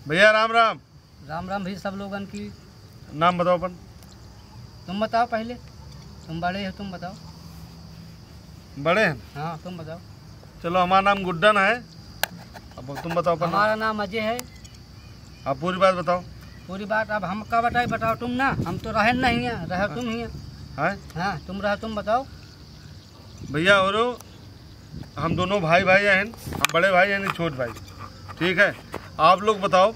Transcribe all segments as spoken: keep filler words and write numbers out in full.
भैया, राम राम। राम राम भी सब लोगन की। नाम बताओ अपन। तुम बताओ पहले, तुम बड़े हो, तुम बताओ। बड़े हैं? हाँ, तुम बताओ। चलो, हमारा नाम गुड्डन है। अब तुम बताओ अपन। हमारा नाम अजय है। अब पूरी बात बताओ। पूरी बात अब हम का बताई, बताओ तुम ना, हम तो रहे नहीं है, रहे तुम ही है। हैं? हाँ, तुम रहे, तुम बताओ। भैया, और हम दोनों भाई भाई हैं, हम बड़े भाई हैं, ये छोट भाई, ठीक है। आप लोग बताओ,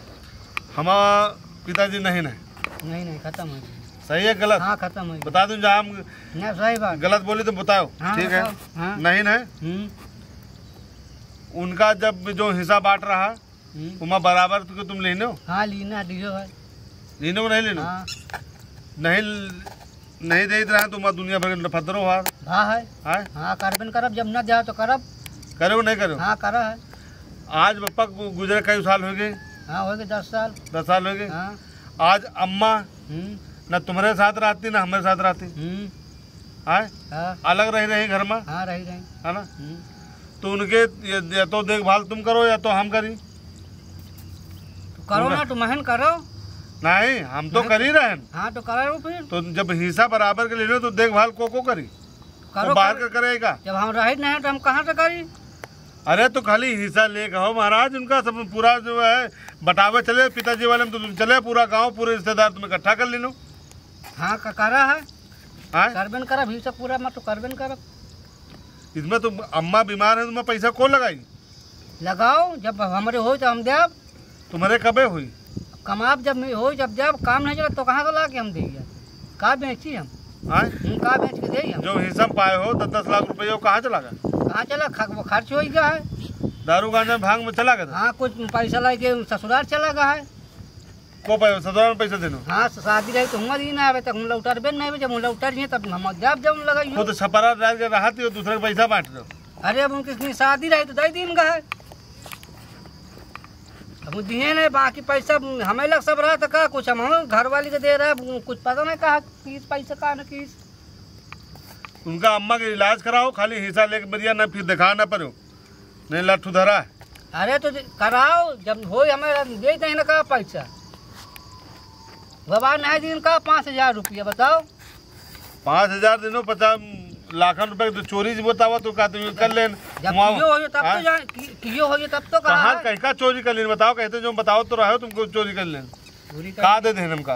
हमारा पिताजी नहीं है। नहीं, नहीं, खत्म हो गया। सही है, गलत? हाँ, खत्म हो गया। बता दूं, जहाँ हम ना, सही बात। गलत बोली तो बताओ, हाँ, ठीक है? बताओ, हाँ। नहीं है। हम्म। उनका जब जो हिस्सा बांट रहा, हम्म। उमा बराबर तो तुम लेने हो? हाँ, लीना दियो है। लीनो नहीं लेनो? हाँ। नहीं, नहीं देत रहा तो उमा दुनिया भर के लफदरो हार। हाँ है। हाँ? हाँ, करबे न करब, जब न जाओ तो करब। करो नहीं करो? हाँ, करा है। आज बप्पा गु-, गुजरे कई साल हो गए? हाँ, हो गए दस साल। दस साल हो गए? हाँ। आज अम्मा हम्म। ना तुम्हारे साथ रहती, ना हमारे साथ रहती। हम्म। हाँ? हाँ। अलग रही रही घर में? हाँ, रही रही। है ना? हम्म। तो उनके या, या तो देखभाल तुम करो या तो हम करी। तो करो उनका ना, तुम हन करो। नहीं, हम तो नहीं। कर ही रहे हैं। हाँ, तो करो फिर। तो जब हिस्सा बराबर के ले लो तो देखभाल को को करी? करो, वो बाहर करो। का करेगा? जब हम रहित नहीं तो हम कहाँ से करी? अरे, तो खाली हिस्सा लेके हो महाराज, उनका सब पूरा जो है बटावे चले, पिताजी वाले में तो तुम चले, पूरा गांव, पूरे रिश्तेदार तुम इकट्ठा कर लेनो। हाँ, का करा है? हाँ? करबे न करब, हिस्सा पूरा मैं तो करबे न करब। इसमें तो अम्मा बीमार है, तुम्हें पैसा को लगाई? लगाओ, जब हमरे होई तो हम देब। तुम्हारे कबे हुई? कमाब जब नहीं होई, जब देब, काम नहीं चला तो कहाँ से ला के हम देइए? का बेची हम? हाँ? हम का बेच के देई हम? जो हिस्सा पाए हो, दस दस लाख रुपये, वो कहाँ चला गया? कहाँ चला? ख-, वो खर्च हो गया है। दारू गांजा भांग में चला गया था? हाँ, कुछ पैसा ला के ससुराल चला गया है। को पाए, ससुराल में पैसा देनो? हाँ, शादी रही तो हुआ दी ना, अबे तक हम लौटरबे नहीं, जब हम लौटर जिए तब हम जब, जब लगाइयो। खुद छपरा डाल के रहा थी, दूसरे के पैसा बांट दो। अरे, अब उनकी शादी रही तो दे दी इनका है। अब दिए नहीं, बाकी पैसा हमें लग सब रहा था का, कुछ हम घर वाली के दे रहा है, कुछ पता नहीं कहा किस पैसा का न किस। उनका अम्मा के इलाज कराओ, खाली हिस्सा लेके बढ़िया ना, फिर दिखा ना पड़ो, नहीं लट्ठू धरा। अरे तो दे-, कराओ, जब होई हमें दे दें ना का पैसा। बाबा नहीं दिन का पाँच हजार रुपया, बताओ। पाँच हजार दिनो, पचास लाखन रुपया के तो चोरी जी बतावा, तो का तुम कर लेन? जब वहाँ कियो होइए तब तो हाँ? जान, कि-, कियो होइए तब तो कहा कहाँ है। कहीं का चोरी कर लेन बताओ, कहते जो बताओ तो रहे हो तुमको चोरी कर लेन। चोरी कर का दे देन हमका?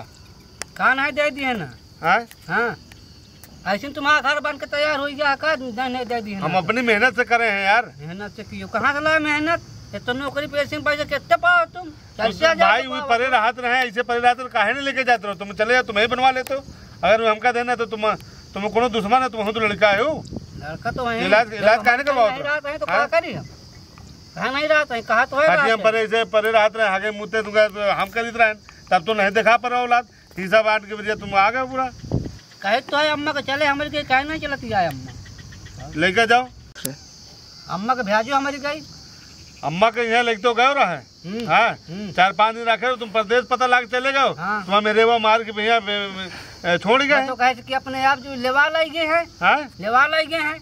का नहीं दे दिए ना? हाँ? हाँ। ऐसे तुम्हारा घर बन के तैयार हो गया का? नहीं, नहीं दे दिए हम ना। अपनी मेहनत से करे हैं यार। मेहनत से कियो, कहाँ से लाए मेहनत? ये तो नौकरी पेशे में पैसे कितने पाओ तुम? तो कैसे आ जाओ भाई, तुम वो वापस? परे रहत रहे, ऐसे परे रहत रहे, काहे नहीं लेके जाते रहो? तुम चले जाओ, तुम्हें बनवा लेते हो। अगर हमका देना तो तुम, तुम कोनो दुश्मन है, तुम तो लड़का है हो। लड़का तो है। इलाज, जब इलाज काहे नहीं हमका करवाओ नहीं तुम? रहता है तो हाँ? क्या करी हम? कहाँ नहीं रहता है, कहा तो है काटी बात हम है। परे, ऐसे परे रहत रहे, आगे मुद्दे तुमका हम करीत रहे, तब तो नहीं देखा पर औलाद, हिस्सा बांट के बरिया तुम आ गए पूरा। कहे तो है अम्मा के चले, हमारे के काहे नहीं चलती है अम्मा? लेके जाओ। अम्मा के भेजो हमारी गई। अम्मा के यहाँ लेके तो गए रहे। हम्म, हाँ, हम्म। चार पाँच दिन रखे रहो, तुम परदेस पता लाग चले गए। हाँ। तुम्हारा मेरे वो मार के भैया, बे-, बे-, ए, छोड़ गए। मैं तो कहे कि अपने आप जो लेवा लाई गए हैं। हाँ? लेवा लाई गए हैं।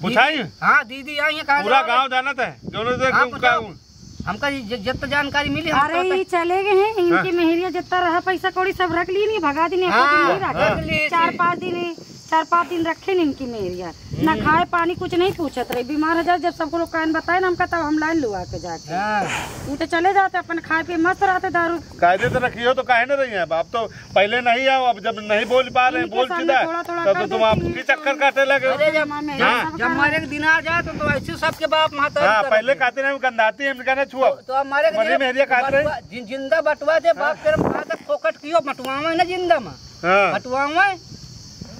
पूछाई? दीदी, हाँ, दीदी आई है, कहा पूरा जाओ? गाँव जानत है, दोनों से हाँ, तुम पूछो। का हमका ये ज-, जितना जानकारी मिली, हम अरे, कहते ये चले गए हैं, इनके हाँ। मेहरिया जितना रहा पैसा कौड़ी सब रख ली, नहीं भगा दी, नहीं हाँ, नहीं रखा। रख ली चार थी। पाँच दिन, चार पाँच दिन रखे नहीं इनकी मेहरिया, ना हम्म। खाए पानी कुछ नहीं पूछत रही, बीमार हो जाए, जब सबको लोग कान बताए ना हमका, तब हम लाइन लुआ के जाते। हाँ। वो तो चले जाते, अपन खाए पिए मस्त रहते, दारू। कायदे से रखियो तो काहे ना रही है, अब तो पहले नहीं आओ, अब जब नहीं बोल पा रहे हैं, इनके बोल सामने चुका है, थोड़ा, थोड़ा तब तो कर तुम देती आपकी हैं। चक्कर काटे लगे हो। अरे, जब, हाँ। जब, जब मरे के दिन आ जाए तो, तो ऐसे सबके बाप महतारी हाँ, तरफ पहले से। कहते रहे, "गंधाती है, इनका ना छुआ।" तो, तो अब मरे के मरी दिन मेहरिया कहते रहे। बटवा-, जिन-, जिंदा बटवा दे, हाँ। बाप के हाथ तक फोकट कियो, बटवावे ना जिंदा में। हाँ। बटवावे।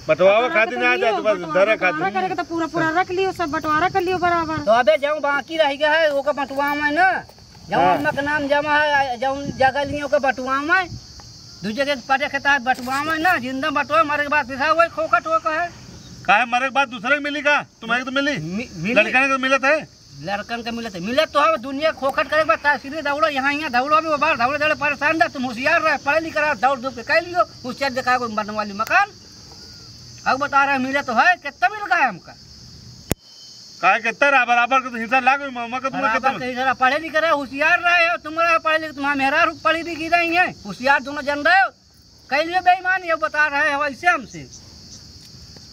बटवावे खातिर ना जाए, तो बस बटवारा, धरे खातिर। बटवारा करे के तो पूरा, पूरा रख लियो, सब बटवारा कर लियो बराबर। तो अबे जौन बाकी रह गया है, ओका बटवावे ना। जौन हाँ। अम्मा के नाम जमा है, जौन जगह लियो के बटुआवे, दूसरे के पटे खेता है बटुआवे ना, जिंदा बटुआ, मरे के बाद सीधा वही खोखट हो का है। काहे मरे के बाद दूसरे के मिली का? तुम्हारे के तो मिली? मि-, मिली। लड़कन के तो मिलत है? लड़कन के मिलत है, मिलत तो है, दुनिया खोखट करे के बाद तहसील दौड़ो, यहाँ, यहाँ दौड़ो, अभी वो बाहर दौड़े, दौड़े परेशान रहे, तुम होशियार रहे, पढ़े लिखे रहे, दौड़ धूप के कह लियो, होशियार देखा कोई बनने वाली मकान, अब बता रहे मिले तो है, कितना मिल गया हमका? काहे के तेरा बराबर के तो हिस्सा लाग गई, मम्मा का तुमने बराबर कितना के हिस्सा पढ़े लिखे रहे, होशियार रहे हो, तुम्हारा पढ़े लिखे, तुम्हारा मेहरारू पढ़ी लिखी रही है, होशियार दोनों जन रहे हो, कई लिए बेईमान ये बता रहे हो ऐसे हमसे।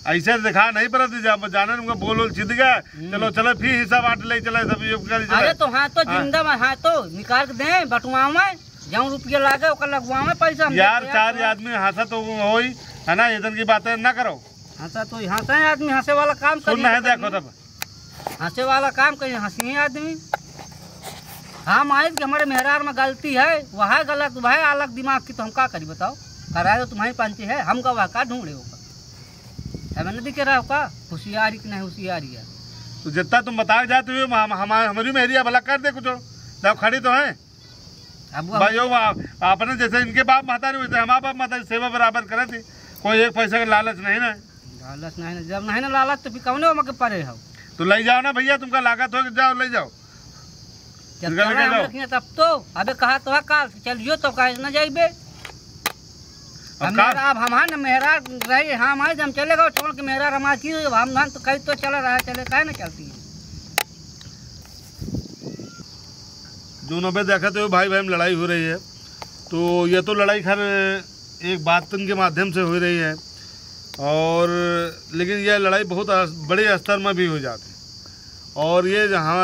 ऐसे दिखा नहीं पड़त, जा-, जाने उनका बोल बोल चिद गया। हम्म। चलो, चलो, फिर हिस्सा बांट ले, चले सब, ये कर चले। अरे तो हाँ, तो हाँ। जिंदा में हाँ, तो निकाल के दें, बटुआ में, जौन रुपया लागे, ओकर लगवा में पैसा हम यार, देते हैं, चार तो आदमी हंसा तो होई, है ना, इधर की बातें ना करो। हंसा तो हंसा है आदमी, हंसे वाला काम सुन करिए नहीं, तो देखो करिए। तब। हंसे वाला काम कहीं हंसी है आदमी। हम आए कि हमारे मेहरार में गलती है, वह गलत, वह अलग दिमाग की, तो हम का करी बताओ? कराए तो तुम्हारी पंचे है, हम का वह का ढूंढे होगा? हमें नहीं दिखे रहा होगा, होशियारी कि नहीं होशियारी है। तो जितना तुम बता के जाते हो, हम, हम, हमारी मेहरिया भला कर दे कुछ, जब खड़ी तो है। अब वो भाई, यो, आ-, आपने जैसे इनके बाप महतारी, वैसे हमारे बाप महतारी सेवा बराबर करे थी, कोई एक पैसा का लालच नहीं ना। लालच नहीं ना, जब नहीं ना लालच तो फिर कौन मके परे हो? तो ले जाओ ना भैया, तुमका लागत हो कि जाओ, ले जाओ। जब इनका लेके चला हम जाओ। रखिए तब तो, अबे कहा तो है काल से चलियो, तो काहे ना जाइबे? अब अब काल? मेरा, अब हमार न मेहरा रहे, हम आए, हम चले गए छोड़ के मेहरा रमा की, हम धान तो कहीं तो चला रहा, चले, काहे ना चलती है? जो नबे देखा तो भाई भाई में लड़ाई हो रही है, तो ये तो लड़ाई खैर एक बातन के माध्यम से हो रही है, और लेकिन यह लड़ाई बहुत अस-, बड़े स्तर में भी हो जाती है। और ये जहाँ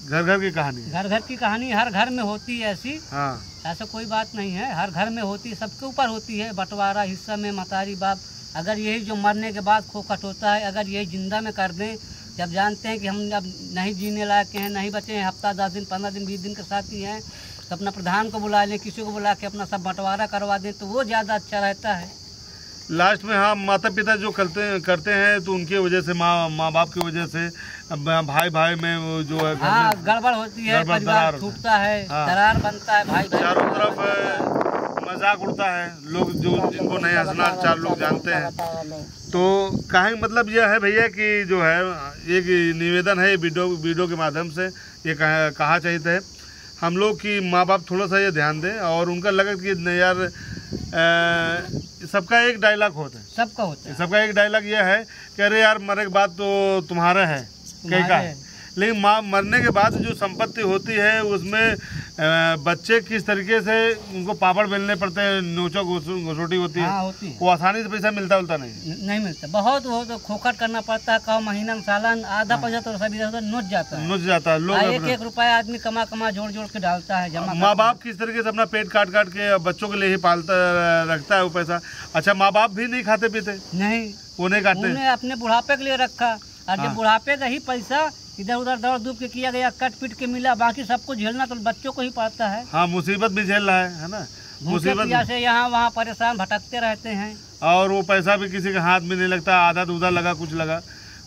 घर घर की कहानी है। घर घर की कहानी हर घर में होती है ऐसी। हाँ। ऐसा कोई बात नहीं है, हर घर में होती है, सबके ऊपर होती है, बंटवारा हिस्सा में, मतारी बाप। अगर यही जो मरने के बाद खोखट होता है, अगर यही जिंदा में कर दें, जब जानते हैं कि हम अब नहीं जीने लायक हैं, नहीं बचे हैं, हफ्ता दस दिन, पन्द्रह दिन, बीस दिन के साथ ही हैं, तो अपना प्रधान को बुला लें, किसी को बुला के अपना सब बंटवारा करवा दें, तो वो ज़्यादा अच्छा रहता है। लास्ट में, हाँ, माता पिता जो करते, करते हैं, तो उनकी वजह से, माँ, माँ बाप की वजह से, अब भाई भाई में वो जो है, घर हाँ, में गड़बड़ होती है, गड़बड़, परिवार दरार होता है। टूटता है, हाँ। दरार बनता है, भाई भाई चारों में तरफ, अ, मजाक उड़ता है, लोग जो, जिनको नहीं हंसना, चार लोग जानते हैं। तो कहे का मतलब यह है भैया कि जो है, एक निवेदन है वीडियो, वीडियो के माध्यम से ये कहा, कहा चाहिए है। हम लोग की माँ बाप थोड़ा सा ये ध्यान दें और उनका लगे कि नहीं यार, अ, सबका एक डायलॉग होता है। सबका होता है। सबका एक डायलॉग ये है कि अरे यार, मरे के बाद तो तुम्हारा है, कहीं का तुम्हारे है। है। लेकिन माँ, मरने के बाद जो संपत्ति होती है, उसमें, अ, बच्चे किस तरीके से उनको पापड़ बेलने पड़ते हैं, नोचा घुस-, घुसोटी होती है, हाँ, होती है। वो आसानी से पैसा मिलता उलता नहीं। न-, नहीं मिलता, बहुत वो तो खोखट करना पड़ता है, कहो महीना में सालन आधा हाँ। पैसा तो सब इधर उधर नुच जाता है। नुच जाता है, लोग हाँ, एक अपने एक रुपया आदमी कमा कमा जोड़ जोड़ के डालता है, जमा करता है। माँ बाप किस तरीके से अपना पेट काट काट के बच्चों के लिए ही पालता रखता है वो पैसा। अच्छा, माँ बाप भी नहीं खाते पीते? नहीं। वो नहीं खाते? उन्हें अपने बुढ़ापे के लिए रखा, और जब हाँ। बुढ़ापे का ही पैसा इधर उधर दौड़ धूप के किया गया, कट पिट के मिला, बाकी सबको झेलना तो बच्चों को ही पड़ता है। हाँ, मुसीबत भी झेल रहा है, है ना? भूखे मुसीबत प्यासे यहाँ वहाँ परेशान भटकते रहते हैं। और वो पैसा भी किसी के हाथ में नहीं लगता, आधा दूधा लगा, कुछ लगा,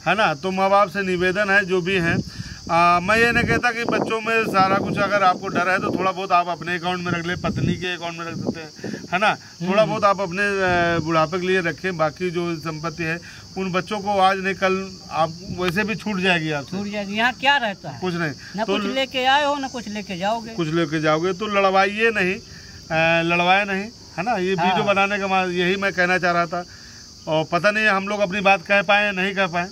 है ना? तो माँ बाप से निवेदन है, जो भी है, आ, मैं ये नहीं कहता कि बच्चों में सारा कुछ अगर आपको डर है तो थोड़ा बहुत आप अपने अकाउंट में रख ले, पत्नी के अकाउंट में रख सकते हैं, है ना? थोड़ा हम्म। बहुत आप अपने, अ, बुढ़ापे के लिए रखें, बाकी जो संपत्ति है उन बच्चों को आज नहीं कल आप वैसे भी छूट जाएगी आपसे। छूट जाएगी। यहाँ क्या रहता है? कुछ नहीं। ना तो कुछ ल- लेके आए हो, ना कुछ लेके जाओगे। कुछ लेके जाओगे तो लड़वाइए नहीं, अ, लड़वाए नहीं, है ना? ये हाँ। वीडियो बनाने का मा-, यही मैं कहना चाह रहा था। और पता नहीं हम लोग अपनी बात कह पाए या नहीं कह पाए।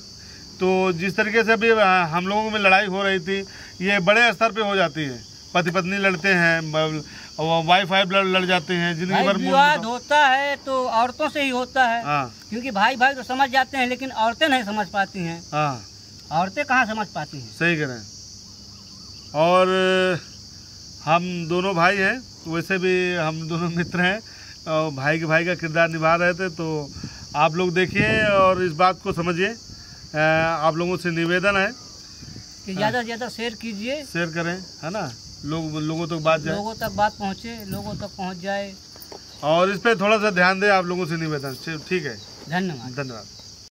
तो जिस तरीके से अभी, अ, हम लोगों में लड़ाई हो रही थी, ये बड़े स्तर पे हो जाती है। पति पत्नी लड़ते हैं, ब-, वाइफ वाइफ लड़, लड़ जाते हैं, जिंदगी भाई, भर मूड विवाद होता है तो औरतों से ही होता है। हाँ। क्योंकि भाई भाई तो समझ जाते हैं, लेकिन औरतें नहीं समझ पाती हैं। हाँ। औरतें कहाँ समझ पाती हैं? सही कह रहे हैं। और हम दोनों भाई हैं, वैसे भी हम दोनों मित्र हैं और भाई के भाई का किरदार निभा रहे थे। तो आप लोग देखिए और इस बात को समझिए। अ, आप लोगों से निवेदन है कि हाँ। ज़्यादा से ज़्यादा शेयर कीजिए। शेयर करें, है ना, लोग, लोगों तक बात जाए। लोगों तक बात पहुँचे, लोगों तक पहुँच जाए। और इस पे थोड़ा सा ध्यान दें, आप लोगों से निवेदन। ठी-, ठीक है। धन्यवाद। धन्यवाद।